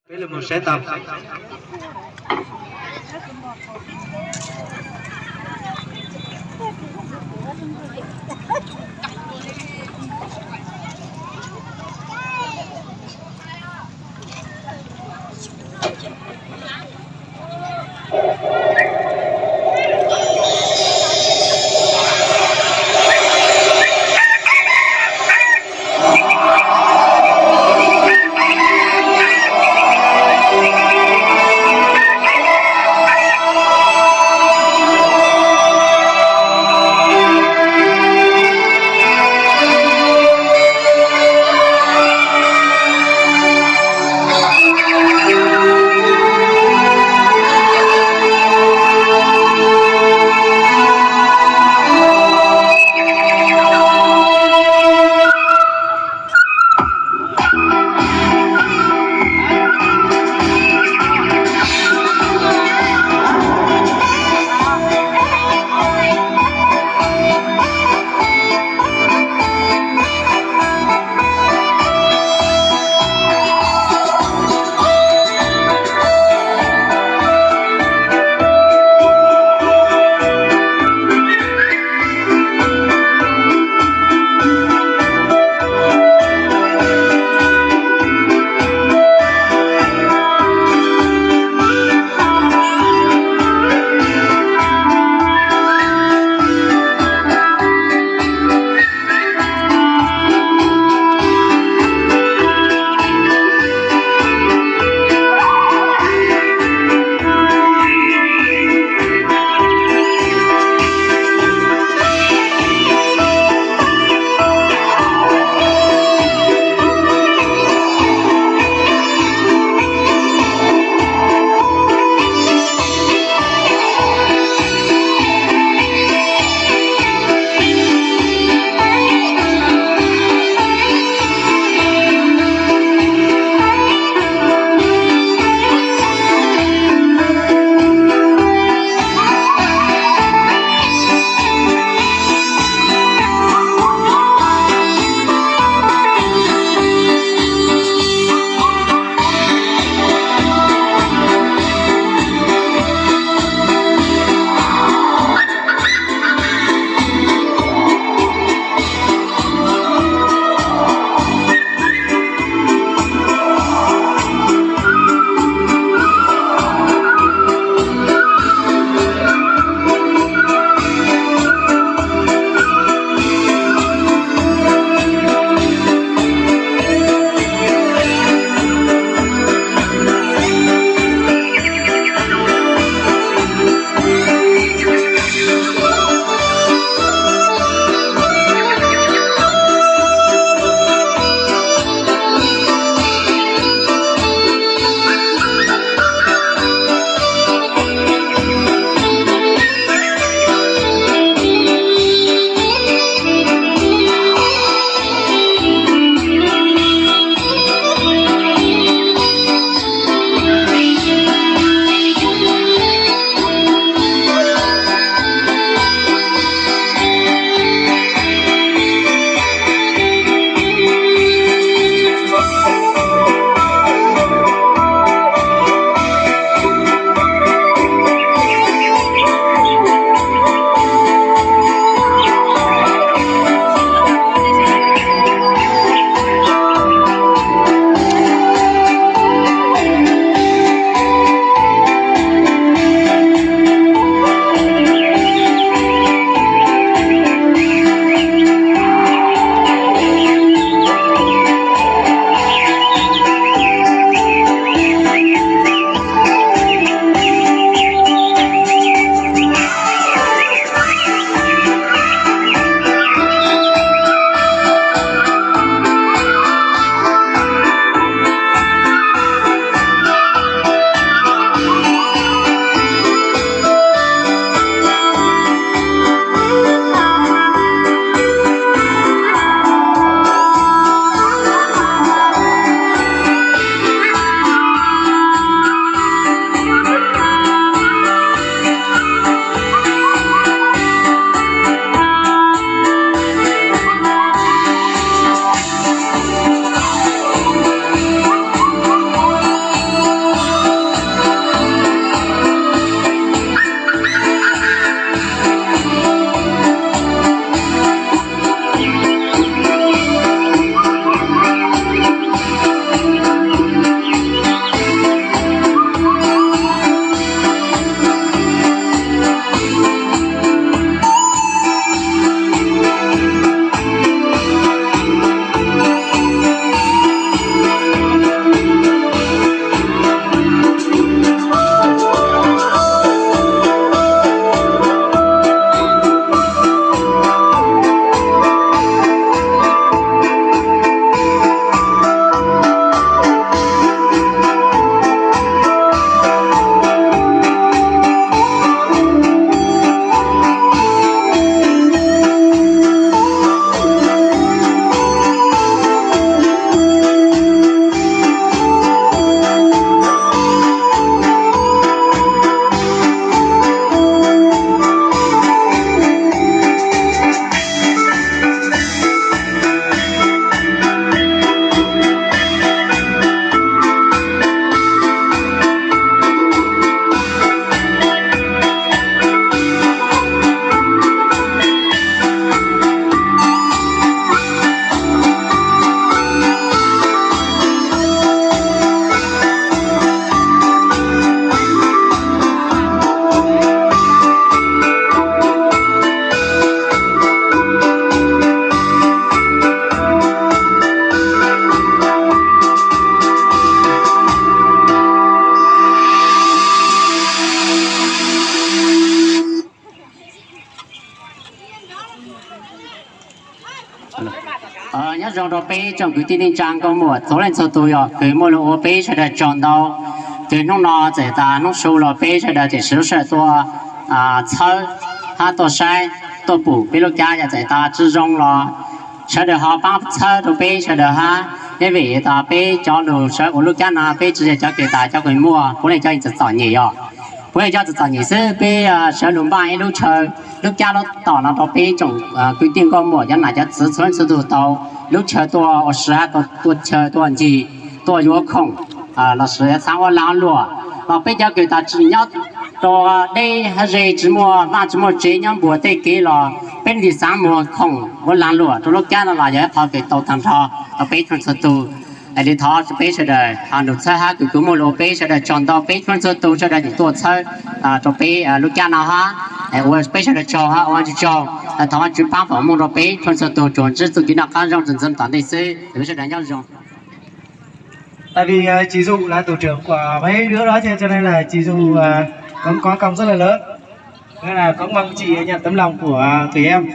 Peb los mus saib tau. Zoo rau peb tsoom kwv tij neej tsa nkauj muam txhua leej txhua tus yog kws muaj lug ua peb sawv daws tsaug ntau. Ces hnub no txawm tas hnub su los peb sawv daws tseem sawv daws tuaj txhawb hab tuaj saib tuaj pum peb lub kab, yog txawm tas tsi zoo los sawv daws ho paab txhawb rau peb sawv daws hab. Nyob vim tas peb cov lug sawv ua lub kab no peb tsi yog cov kws tas cov kws muaj, puav leej cov txom txom nyem yog, puav leej cov txom txom nyem xwb. Peb sawv lug npaj ib lub chaw, lub kab lub tom no rau peb tsoom kwv tij nkauj muam cov nam cov txwv txhua leej txhua tug tau lub chaw tuaj ua si hab tuaj chaw tuaj ncig, tuaj yuav khoom los sis xaav ua laag luam. Los peb cov kws tas tsi nyob rau deb hab ze, tsi muaj vaaj tsi muaj tsev, nyob npuag tej kev los peb leej twg xaav muag khoom ua laag luam rau lub kab no los yog ib qho kws tau taag nrho rau peb txhua txhua tug. Li thov peb sawv daws ho nug txhawb hab kws kuj muaj lug ua peb sawv daws tsaug ntau, peb txhua txhua tug sawv daws tseem tuaj txhawb rau peb lub kab no hab. Ua peb sawv daws tsaug hab ua Vaajtswv tsaug, thov Vaajtswv paab foom mooj rau peb txhua txhua tug tsuas ntsib txuj kev noj qaab zoo txum ntxov tom ntej xwb. Peb sawv daws nyob zoo. Tại vì à, chị Dụ là tổ trưởng của mấy đứa đó cho, cho nên là chị Dụ à, cũng có công rất là lớn. Nên là cũng mong chị nhận tấm lòng của à, tụi em.